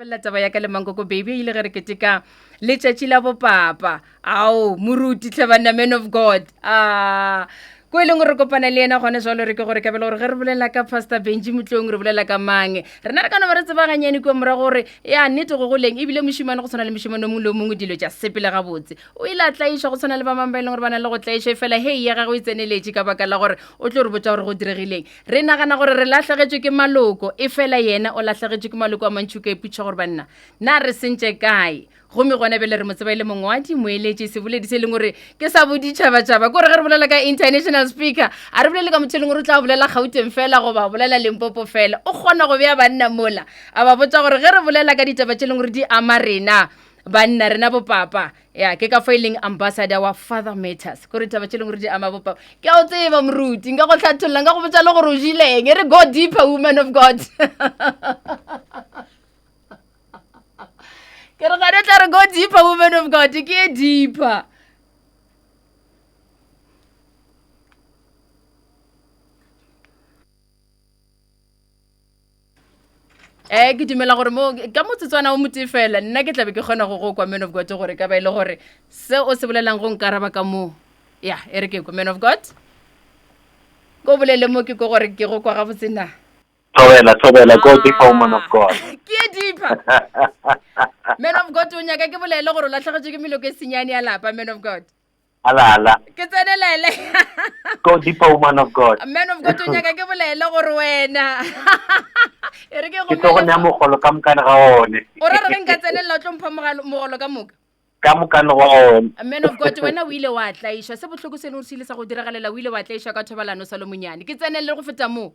Lebelela taba ya ka le Mankoko Baby e ile ge re keteka letšatši la bopapa. Ao, moruti tlhe banna, man of God. Ah, ko e leng gore re kopana le yena gone jalo re ke gore kabelo gore ge re bolela ka Pastor Benji Motlong re bolela ka mang. Rena re ka no ba re tseba ganyane kua morago gore ya nnete go goleng ebile mošemane go tshwana le mošemane o mongwe le o mongwe dilo tša sepele gabotse. O ile a tlaišwa go tshwana le ba bangwe ba e leng gore ba na le go tlaišwa efela hei ya gagwe e tseneletše ka baka la gore o tlo re botša gore go diregileng. Re nagana gore re lahlegetšwe ke maloko, efela yena o lahlegetšwe ke maloko a mantši. O ka ipotšiša gore, Banna, na re sentše kae? Gomme gona bjale re mo tseba e le mongwadi, moeletši, seboledi se e leng gore ke sa boditšhabatšhaba. Ke gore ge re bolela ka international speaker, a re bolele ka motho e leng gore o tla bolela Gauteng fela goba bolela Limpopo fela. O kgona go bea banna mola, a ba botša gore ge re bolela ka ditaba tše e leng gore di ama rena banna, rena bopapa, Ya, ke ka fo e leng ambassador wa Father Matters. Kore taba tše leng gore di ama bopapa. Ke a o tseba moruti, nka go hlatholla, nka go botša le gore o jileng. E re go deeper, woman of God. Ke re gane tla re go deeper, woman of God. Ke e deeper. Eh ke dumela gore mo ka motsotswana o motee fela nna ke tlabe ke kgona go go kwa man of God gore ka ba e le gore se o se bolelang go nkaraba ka moo ya e re ke kwa man of God ko bolele mo ke ko gore ke go kwa gabotse na. Thobela, thobela, go deeper, woman of God. Ke e deeper. Man of God o nyaka ke bolele gore o latlhegetswe ke meloko e senyane ya lapa man of God. Ala ala. Ke tsenelele. Go deeper, woman of God. Man of God o nyaka ke bolele gore wena. E re ke Ke tlo go nea mogolo ka mokane ga one. O ra re ge nka tsenelela o tlo mpha mogolo ka moka? Ka mokane ga one. Man of God wena o ile wa tlaišwa. Se bohloko se e leng gore se ile sa go diragalela o ile wa tlaišwa ka thobalano sa le monyane. Ke tsenelele go feta moo.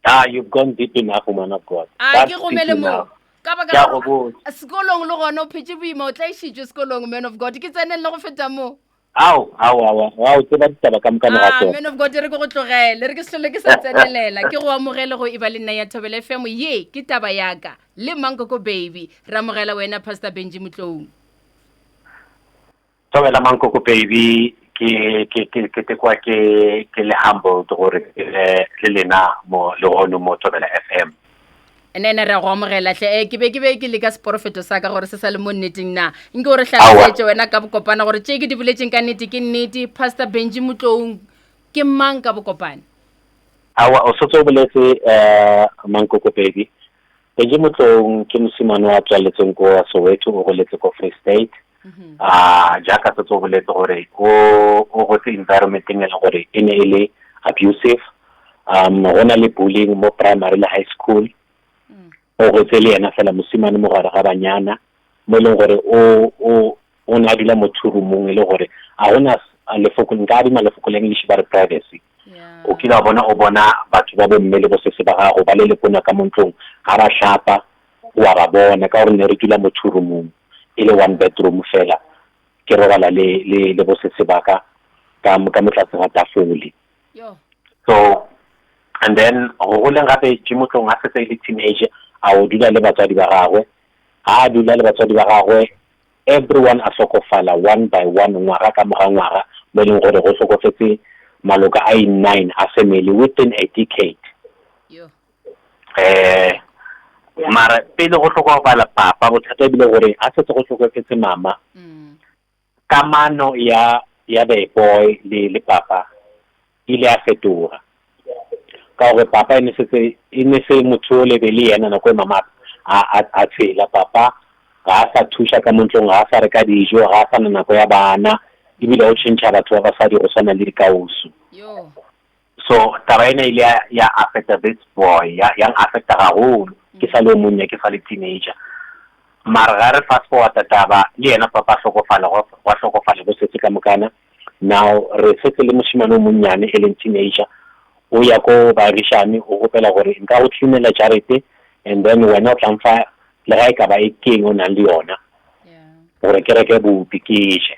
Ah, you've gone deep enough, woman of God. A ke gomele moo. Ka baka la gore sekolong le gona o phetše boima, o tlaišitšwe sekolong, man of God. Ke tsenelele go feta moo. Ao, ao, ao, ao, tseba ditaba ka moka ga ah, tsona. Man of God, re ke go tlogele, re ke se hlole ke sa tsenelela. Ke go amogele go eba le nna ya Thobela FM. Ye ke taba ya ka le Mankoko Baby. Re amogela wena Pastor Benji Motloung. Thobela Mankoko Baby, ke ke ke ke tekwa ke ke le humbled gore ke be le lena mo lehono mo Thobela FM. Nene re a go amogela hle. Eh, ke be ke be ke leka seporofeto sa ka gore se sa le mo nneteng na. Nke o re hlalosetše wena ka bokopana gore tše ke di boletseng ka nnete ke nnete. Pastor Benji Motloung ke mang ka bokopana? Aowa, o setse o boletse eh Mankoko Baby. Benji Motloung ke mosimane wa tswaletsweng ko Soweto, o goletse ko Free State. A jaaka setse o boletse gore o o gotse environmenteng e leng gore e ne e le abusive. Go na le bullying mo primary le high school. O gotse le yena fela mosimane mo gare ga banyana mo e leng gore o o o ne a dula mo two roomong e le gore a gona lefoko nka adima lefoko la English ba re privacy. O kile wa bona o bona batho ba bomme le bosese ba gago ba le lekona ka mo ntlong ga ba hlapa o a ba bona ka gore ne re dula mo two roomong e le one bedroom fela ke robala le le le bosese ba ka ka ka mo tlase ga tafole. So and then go goleng gape Tšimotlong a setse e le teenager a o dula le batswadi ba gagwe ga a dula le batswadi ba gagwe everyone a hlokofala one by one ngwaga ka moga ngwaga mo e leng gore go hlokofetse maloka a i-nine a family within a decade. Eh mara pele go hlokofala papa bothata ebile gore a setse go hlokofetse mama kamano ya ya the boy le le papa ile ya fetoga ka gore papa e ne setse e ne se motho o lebe le yena nako e mama a a a tshela papa ga a sa thuša ka mo ntlong ga a sa reka dijo ga a sa na nako ya bana ebile o tšhentšha batho ba basadi go swana le dikausu. So taba ena ile ya ya affecta this boy ya yang affecta gagolo ke sa le o monnya ke sa le teenager mara ga re fast forward taba le yena papa a hlokofala gwa hlokofala bo setse ka mokana now re setse le moshimane o monnyane e leng teenager o ya ko baagišane o gopela gore nka go cleanela jarete and then wena o tla mfa le ga e ka ba e keng o nang le yona gore ke reke bupi ke je.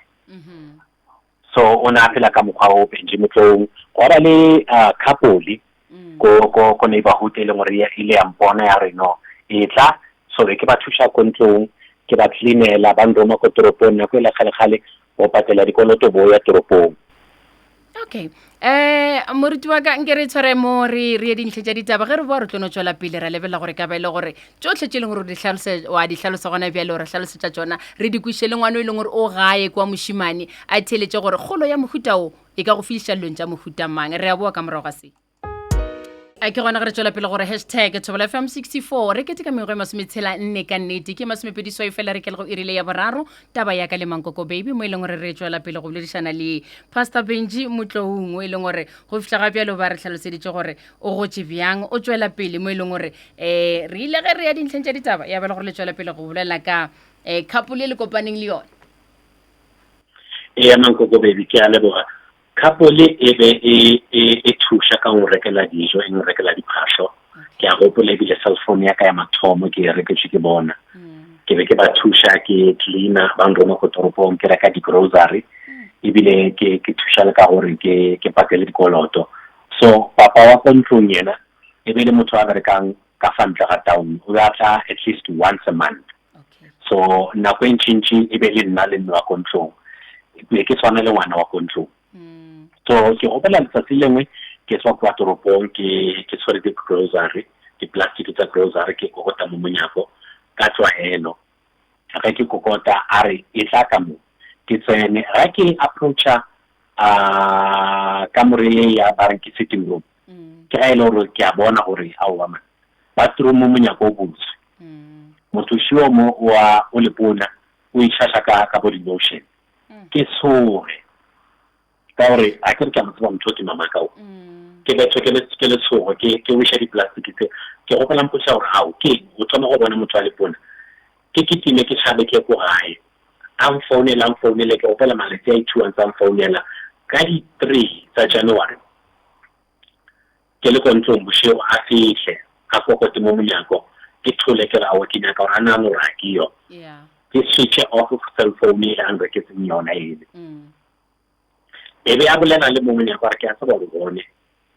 So o ne a phela ka mokgwa o Benji Motloung. Gwa ba le couple ko ko ko neighborhood e leng gore e ile ya mpona ya re no e tla so be ke ba thuša ko ntlong ke ba cleanela ba nroma ko toropong nako e le kgale kgale go patela dikoloto bo ya toropong. Okay, moruti wa ka, nke re tshware mo re re ye dintlhe tša ditaba. Ge re boa re tlo no tšwela pele ra lebelela gore ka ba e le gore tšohle tše e leng gore di hlalose, wa di hlalosa gona bjale, o re hlalosetša tšona, re di kwešiše le ngwana o e leng gore o gae kwa mošimane a theeletše gore kgolo ya mohuta o e ka go fihliša dilong tša mohuta mang. Re a boa ka morago ga se. A ke gona ge re tšwela pele gore hashtag Thobela FM 64 re keteka mengwe e masometshela nne ka nnete ke masomepedi swai fela re ke le go irile ya boraro taba ya ka le Mankoko Baby mo e leng gore re tšwela pele go boledišana le Pastor Benji Motloung o e leng gore go fihla ga bjalo ba re hlaloseditše gore o gotše bjang o tšwela pele mo e leng gore um re ile ge re ya dintlheng tša ditaba ya ba le gore le tšwela pele go bolela ka um couple e le kopaneng le yone. Eya Mankoko Baby, ke a leboga. Couple e be e e e thuša ka go rekela dijo, e nrekela diphahlo. Ke a gopola ebile cell phone ya ka ya mathomo ke e reketšwe ke bona. Ke be ke ba thuša ke cleaner, ba nroma ko toropong ke reka di-grocery, ebile ke ke thuša le ka gore ke ke patele dikoloto. So papa wa ko ntlong yena e be le motho a berekang ka fa ntle ga town, o be a tla at least once a month. So nako e ntšintši e be le nna le mme wa ko ntlong, be ke tshwana le ngwana wa ko ntlong. So ke gopola letsatsi lengwe ke tswa kwa toropong ke ke tshwere di-grocery, di-plastic tsa grocery, ke kokota mo monyako ka tlwaelo. Ge ke kokota a re e tla ka mo, ke tsene. Ge ke approacha a kamore ye ya ba reng ke sitting room, ke ga e le gore ke a bona gore aowa man, bathroom monyako o butswe. Motho šio mo wa o lepona o itšhaša ka ka body lotion. Ke tshoge ka gore a ke re ke a mo tseba motho o ke mamaka o. Ke bethwe ke le ke letshogo ke ke wiša di-plastic tse. Ke gopola mpotšiša gore ao ke eng, o thoma go bona motho a lepona. Ke kitime ke tšhabe ke ye ko gae. A mfounela a mfounele ke gopola malatsi a i-two a ntse a mfounela ka di-three tsa January. Ke le ko ntlong bošego, a fihle, a kokote mo monyako, ke thole ke re aowa ke nyaka gore a nagane gore ga ke yo. Ke switche off cell phone ele a nreketseng yona ele. E be a bolela le mo monyako a re ke a tseba gore o bone,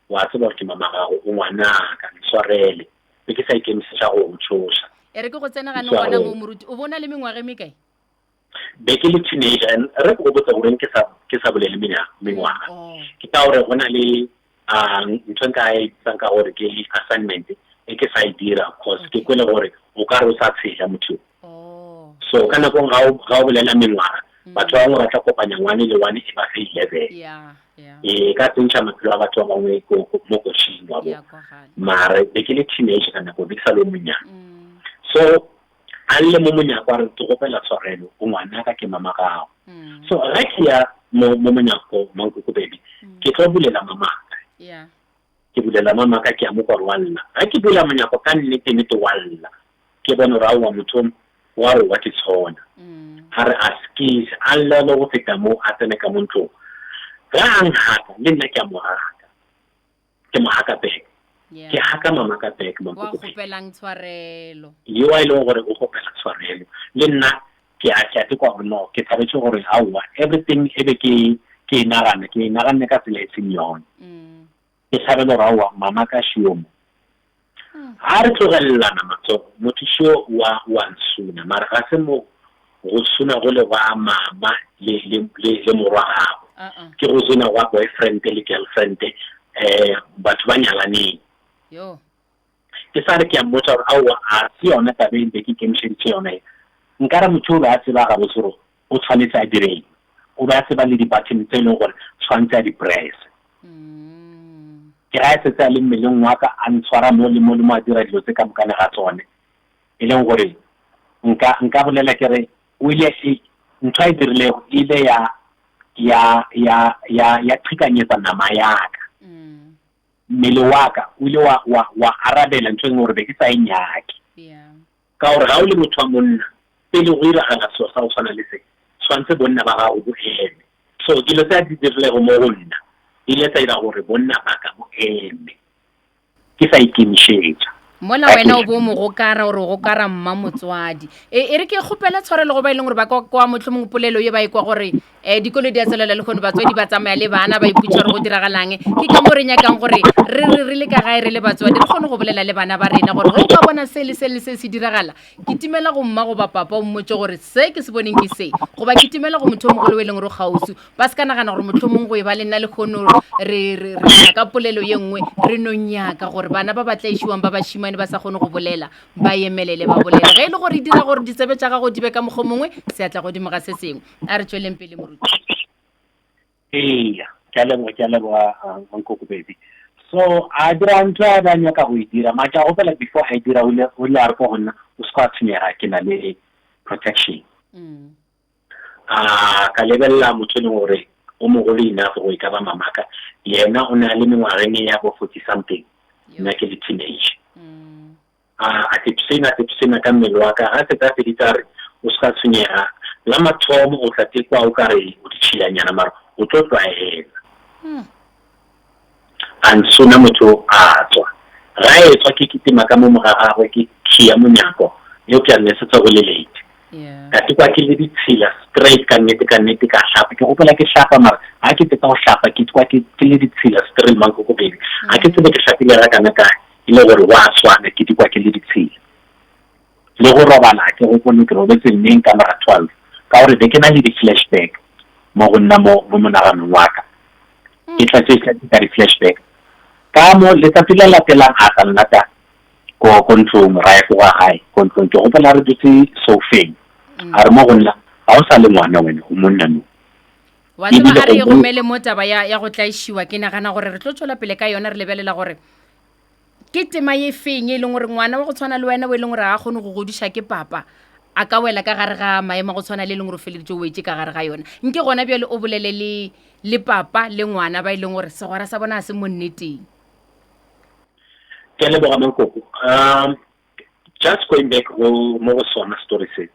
wa tseba gore ke mama gago, o ngwanaka, ntshwarele, be ke sa ikemisetša go go tšhoša. E re ke go tsene ganong gona moo moruti, o be o na le mengwaga e mekae? Be ke le teenager and re ke go botsa goreng ke sa ke sa bolele mengwaga. Ke ka gore go na le ntho nka e bitsang ka gore ke assignment e ke sa e dira cause ke kwele gore o ka re o sa tshela motho. So ka nako ga o ga o bolela mengwaga batho ba bangwe ba tla kopanya one le one e ba fe 11. E ka tsentšha maphelo a batho ba bangwe mo košing wa bo. Mare be ke le teenager ka nako be ke sa le o monyane. So a lle mo monyako a re ke gopela tshwarelo o ngwanaka ke mama gago. So ge ke ya mo mo monyako Mankoko baby ke tlo bulela mamaka. Ke bulela mamaka ke a mo kwa gore wa lla. Ge ke bula monyako ka nnete nnete wa lla. Ke bone gore aowa motho wa re wa ke tshona. A re askies a lla le go feta mo a tsene ka mo ntlong. Ge a nhaka le nna ke a mo haka. Ke mo haka back. Ke haka mama ka back, Wa Mankoko baby. kgopelang tshwarelo. Yo a e leng gore o kgopela tshwarelo. Le nna ke a ke a kwa gore no, ke thabetše gore aowa, everything e be ke ke e nagana, ke e naganne ka tsela e seng yone. Ke thabela gore aowa, mama ka šio mo. Ha re tlogelelana matsogo, motho šio wa wa nsuna, mara ga se mo go suna go le gwa mama le le le le morwa gagwe. Ke go suna gwa boyfriend le girlfriend, batho ba nyalaneng. Ke sa re ke a mmotša gore aowa a se yona taba e be ke ikemišeditše yona e. Nkare motho o be a tseba gabotse gore o tshwanetse a dire eng. O be a tseba le di-button tse e leng gore tshwanetse a di press. Ke ga e setse a le mmeleng wa ka a ntshwara mo le mo le mo a dira dilo tse ka mokane ga tsone. E leng gore nka nka bolela ke re o ile e ntho a e dirilego e ile ya ya ya ya ya qhekanyetsa nama ya ka. Mmele wa ka o ile wa wa wa arabela ntho e nngwe gore be ke sa e nyake. Ka gore ga o le motho wa monna pele go iragala selo sa go tshwana le se, tshwanetse bonna ba gago bo eme. So dilo tse a di dirilego mo go nna di ile tsa dira gore bonna ba ka bo eme. Ke sa ikemišetša. Mola wena o bo mo gokara gore o gokara mma motswadi. E re ke kgopela tshwarelo go ba e leng gore ba kwa kwa mohlomong polelo ye ba e kwa gore um dikolo di a tswelela le kgone batswadi ba tsamaya le bana ba ipotša gore go diragalang. Ke ka mo re nyakang gore re re re le ka gae re le batswadi re kgone go bolela le bana ba rena gore ge o ka bona se le se le se se diragala, kitimela go mma goba papa o mmotše gore se ke se boneng ke se, goba kitimela go motho o mogolo o e leng gore o kgauswi. Ba se ka nagana gore mohlomong go e ba le nna lehono re re re tla ka polelo ye nngwe, re no nyaka gore bana ba ba tlaišiwang ba bašimane ba sa kgone go bolela ba emelele ba bolele. Ge e le gore e dira gore ditsebe tša gago di be ka mokgwa mongwe, seatla godimo ga se sengwe. A re tšweleng pele, moruti. Eya, ke a leboga, ke a leboga, Nkoko Baby. So, a dira ntho a ba nyaka go e dira, mara ke a gopela before a e dira, o ile, o ile a re ko go nna, o se ka wa tshwenyega, ke na le protection. A ka lebelela motho e leng gore o mogolo enough go e ka ba mamaka, yena o ne a le mengwageng ya bo 40 something, nna ke le teenage. A tepsena, a tepsena ka mmele wa ka, ga fetsa a feditse a re, o se ka tshwenyega, la mathomo o tla tekwa o ka re o ditšhilanyana, mara o tlo tlwaela. A nsona motho a tswa. Ga a etswa ke kitima ka mo moga gagwe ke khiya monyako, eupša ne setse go le late. Ka tikwa ke le ditshila straight ka nnete ka nnete ka hlapa. Ke gopola ke hlapa mara ga ke fetsa go hlapa ke tikwa ke ke le ditshila straight mankoko baby. Ga ke tsebe ke hlapile ga kana kae e le gore wa swana ke tikwa ke le ditshila. Le go robala ga ke gopole ke robetse neng ka mora 12 ka gore be ke na le di-flashback mo go nna mo mo monaganong wa ka. Ke tlatse tlatse ka di-flashback. Ka mo letsatsi le latelang a tla nlata ko ko ntlong ra ya ko ga gae ko ntlong ke gopola re dutse sofeng a re mo go nna ga o sa le ngwana wena o monna no. Wa tseba a re e romele mo taba ya ya go tlaišiwa ke nagana gore re tlo tšwela pele ka yona re lebelela gore Ke tema ye feng e leng gore ngwana wa go tshwana le wena o e leng gore ga a kgone go godiša ke papa a ka wela ka gare ga maemo a go tshwana le e leng gore o feleditše o wetše ka gare ga yona? Nke gona bjale o bolele le le papa le ngwana ba e leng gore segwera sa bona ga se mo nneteng. Ke a leboga Mankoko. Just going back go mo go sona story se.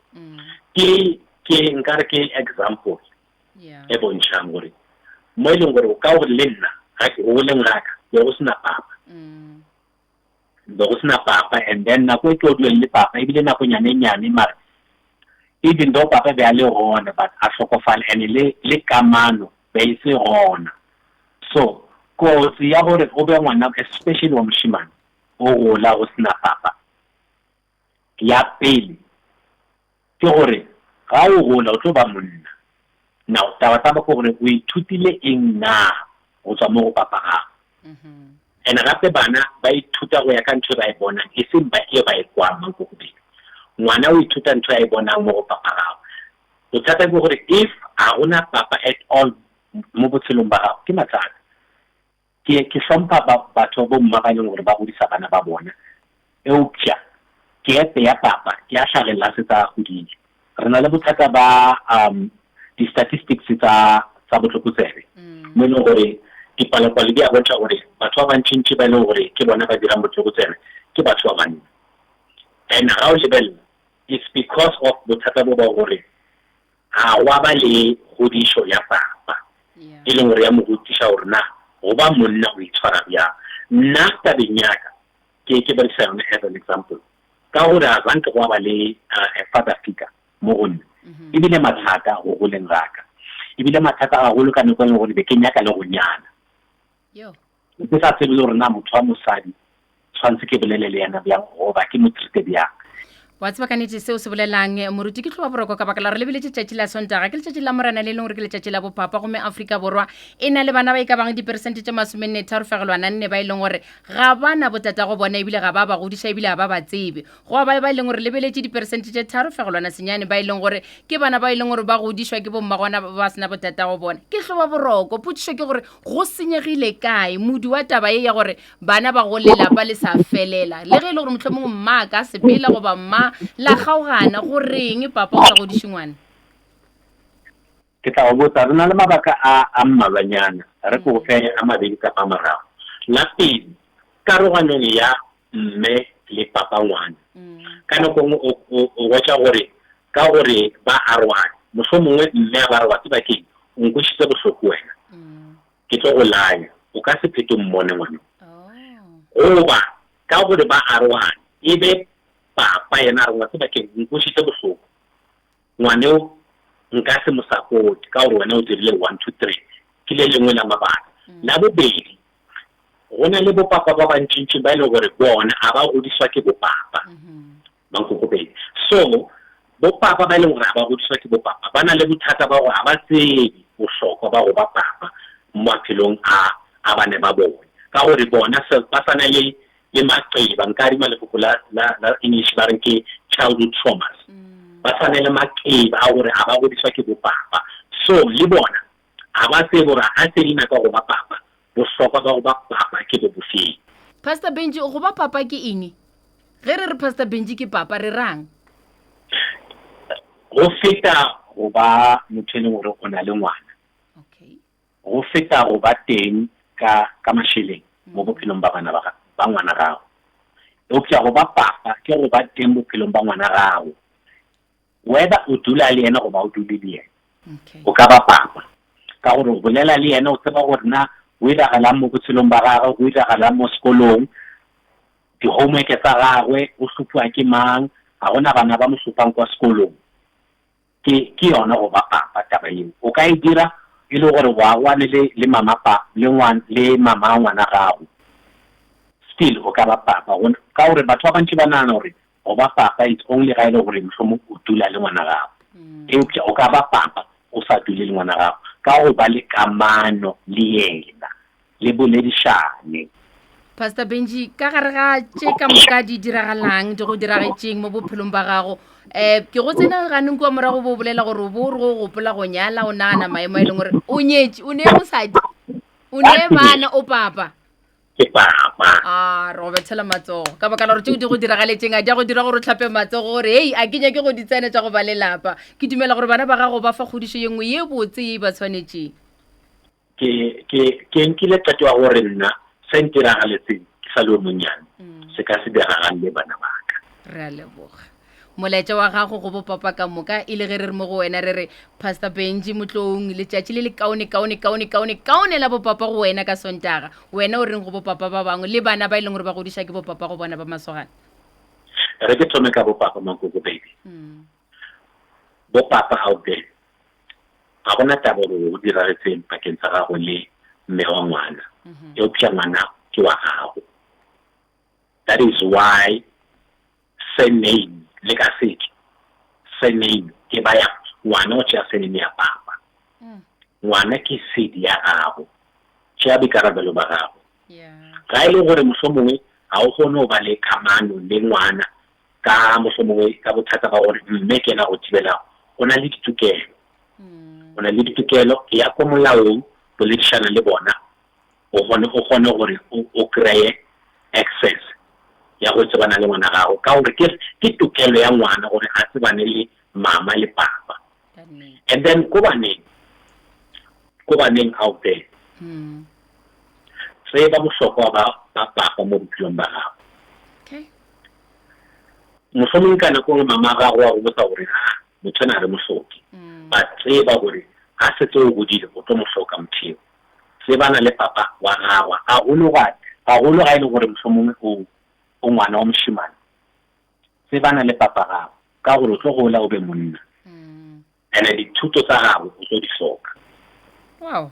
Ke ke nkare ke example e bontšhang gore mo e leng gore o ka gore le nna ga ke goleng ga ka be go sena papa, be go sena papa, and then nako e tlo duleng le papa ebile nakonyane e nyane, mara even though papa be a le gona but a hlokofala and le le kamano be e se gona. So kotsi ya gore o be ngwana especially wa mošemane o gola go sena papa, ya pele Ke gore ga o gola o tlo ba monna. Now taba taba ke gore o ithutile eng na go tswa mo go papa gago. And gape bana ba ithuta go ya ka ntho e ba e bonang e seng ba e ba e kwang mankokobedi. Ngwana o ithuta ntho a e bonang mo go papa gago. Bothata ke gore if ga gona papa at all mo botshelong ba gago ke mathata. Ke, ke hlompha ba, batho ba bomma ba e leng gore ba godisa bana ba bona. Eupša kepe ya papa ke ya hlagelela a setse a godile. Re na le bothata ba um, di-statistics tsa, tsa botlokotsebe, mo e leng gore dipalopalo di a bontšha gore batho ba bantšintši ba e leng gore ke bona ba dirang botlokotsebe ke batho ba banna. And ga o lebelela, it's because of bothata bo ba gore Ga gwa ba le kgodišo ya papa e leng gore ya mo rutiša gore na go ba monna o itshwara bjang. Nna tabeng ya ka, ke ke berekisa yona as an example, ka gore ga zanke gwa ba le a father figure mo go nna, e bile mathata go goleng ga ka. E bile mathata gagolo ka nako e leng gore be ke nyaka le go nyala. Ke sa tsebe le gore na motho wa mosadi tshwanetse ke bolele le yena bjang goba ke mo treate bjang. Wa tseba ka nete seo se bolelang moruti ke tloba boroko ka baka la gore lebeletše tšatši la Sontaga ke letšatši la Morena le leng gore ke letšatši la bopapa, gomme Afrika Borwa e na le bana ba e ka bang diperesente tše masomenne tharo fegelwana nne ba e leng gore ga ba na botatago bona ebile ga ba ba godiša ebile ga ba ba tsebe. Go ba ba e leng gore lebeletše diperesente tše tharo fegelwana senyane ba e leng gore ke bana ba e leng gore ba godišwa ke bommagona ba sena botatago bona. Ke hloba boroko. Potšišo ke gore go senyegile kae modu wa taba ye ya gore bana ba go lelapa le sa felela, le ge e le gore mohlomongwe mma a ka sepela goba mma la kgaogana, go reng papa o sa godiše ngwana? Ke tla go botsa, re na le mabaka a a mmalwanyana, re ko fe a mabedi kapa a mararo. La pele, karoganong ya mme le papa ngwana, ka nako nngwe o hwetša gore ka gore ba arogane, mohlomongwe mme a ba re wa tseba keng, o nkwešitse bohloko wena, ke tlo go laya, o ka se phete o mmone ngwana. Goba. Ka gore ba arogane, e be papa yena a re, Wa tseba ke'ng, nkwešitše bohloko. Ngwaneo nka se mo supporte ka gore wena o dirile one, two, three. Ke le lengwe la mabaka. La bobedi, go na le bopapa ba bantšintši ba e lego gore bona ga ba godiswa ke bopapa. Mankokobedi. So, bopapa ba e leng gore ga ba godiswa ke bopapa ba na le bothata ba gore ga ba tsebe bohlokwa ba go ba papa mo maphelong a a bana ba bone, ka gore bona ba sa na le le maqeba, nka adima lefoko la la la English ba reng ke childhood traumas, ba sa na le maqeba a gore ga ba godiswa ke bopapa. So le bona ga ba tsebe gore ga se di nako ya go ba papa, bohlokwa ba go ba papa ke bo bofeng. Pastor Benji, go ba papa ke eng? Ge re re Pastor Benji ke papa, re ra'ng? Go feta go ba motho e leng gore o na le ngwana. Okay. Go feta go ba teng ka ka mašeleng mo bophelong ba bana ba ba ngwana gago. Eupša go ba papa ke go ba teng bophelong ba ngwana gago. Whether o dula le yena goba o dule le yena. Okay. O ka ba papa. Ka gore o bolela le yena, o tseba gore na go iragalang mo botshelong ba gagwe, go iragalang mo sekolong, di-homework tsa gagwe, o hlophiwa ke mang, ga gona bana ba mo hlophang kwa sekolong. Ke, ke yona go ba papa taba yeo. O ka e dira e le gore wa gwane le, le mama pa, le ngwan, le mama ngwana gago. Still o ka ba papa. Go, ka gore batho ba bantši ba nagana gore go ba papa it's only ga e le gore mohlomong o dula le ngwana gago. Eupša o ka ba papa o sa dule le ngwana gago ka go ba le kamano le yena. Le boledišane. Pastor Benji, ka gare ga tše ka moka di diragalang, di go diragetšeng mo bophelong ba gago, um ke go tsena ganong kua morago bo bolela gore o bo o re go gopola go nyala, o nagana maemo a e leng gore o nyetše, o ne mosadi, o ne bana, o papa. Ke papa. A re go bethela matsogo ka baka la gore tšeo di go diragaletšeng a di a go dira gore o hlape matsogo gore hei a ke nyake go di tsena tša go ba lelapa. Ke dumela gore bana ba gago ba fa kgodišo ye nngwe ye botse ye e ba tshwanetšeng. Ke, ke, ke nkile qeto ya gore nna se ntiragaletseng ke sa le yo monnyane se ka se diragalle bana ba ka. Re a leboga. Molaetša wa gago go bopapa ka moka e le ge re re mo go wena re re Pastor Benji Motloung letšatši le le kaone kaone kaone kaone kaone la bopapa go wena ka Sontaga. Wena o reng go bopapa ba bangwe le bana ba e leng gore ba godiša ke bopapa go bona ba masogana? Re ke thome ka bopapa Mankoko baby. Bopapa out there ga gona taba gore go diragetseng pakeng tsa gago le mme wa ngwana, eupša ngwana ke wa gago. That is why surname le ka setšo, surname ke ba ya ngwana, o tšea surname ya papa. Ngwana ke seed ya gago, tšea boikarabelo ba gago. Ga e le gore mohlomongwe ga o kgone go ba le kamano le ngwana ka mohlomongwe ka bothata ba gore mme ke yena a go thibelago, o na le ditokelo. O na le ditokelo, ya ko molaong, boledišana le bona, o kgone, o kgone gore o, o kreye access ya go tsebana le ngwana gago, ka gore ke, ke tokelo ya ngwana gore a tsebane le mama le papa. And then ko baneng, ko baneng out there, tseba bohlokwa ba, ba papa mo bophelong ba gago. Okay. Mohlomong ka nako nngwe mama gago wa go botsa gore a motho ena a re mo hloke, ba tseba gore ga setse o godile o tlo mo hloka motho eo. Tsebana le papa wa gagwe gagolo ga gagolo ga e le gore mohlomongwe o o ngwana wa mošemane, tsebana le papa gago ka gore o tlo gola o be monna. Ene dithuto tsa gagwe o tlo di hloka. Wow.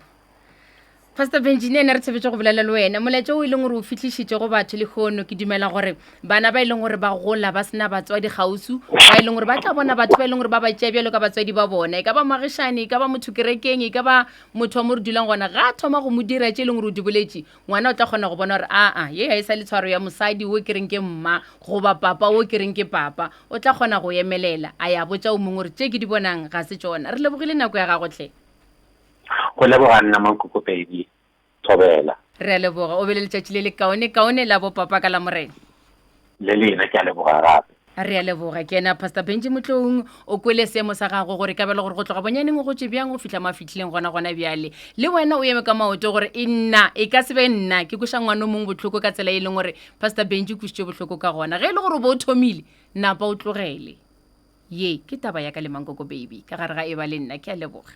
Pastor Benji, ne ene re tshepetše go bolela le wena. Molaetša o e leng gore o fihlišitše go batho lehono, ke dumela gore bana ba e leng gore ba gola ba sena batswadi kgauswi, ba e leng gore ba tla bona batho ba e leng gore ba ba tšea bjalo ka batswadi ba bona, e ka ba moagišani, e ka ba motho kerekeng, e ka ba motho wa mo re dulang gona, ga a thoma go mo dira tše e leng gore o di boletše, ngwana o tla kgona go bona gore aa, ye ga e sa le tshwaro ya mosadi wo ke reng ke mma goba papa wo ke reng ke papa. O tla kgona go emelela a ya botša o mongwe gore tše ke di bonang ga se tšona. Re lebogile nako ya gago hle. Go leboga nna Mankoko Pedi. Thobela. Re a leboga. O be le letšatši le le kaone kaone la bo papa ka Lamorena. Le lena ke a leboga gape. Re a leboga. Ke yena Pastor Benji Motloung. O kwele seemo sa gagwe gore ka bjalo gore go tloga bonyaneng o gotše bjang go fihla mo a fihlileng gona gona bjale. Le wena o eme ka maoto gore e nna e ka se be nna ke kweša ngwana o mongwe bohloko ka tsela e leng gore Pastor Benji o kwešitše bohloko ka gona. Ge e le gore o bo o thomile, napa o tlogele. Ye ke taba ya ka le Mankoko Baby ka gare ga Eba le Nna. Ke a leboga.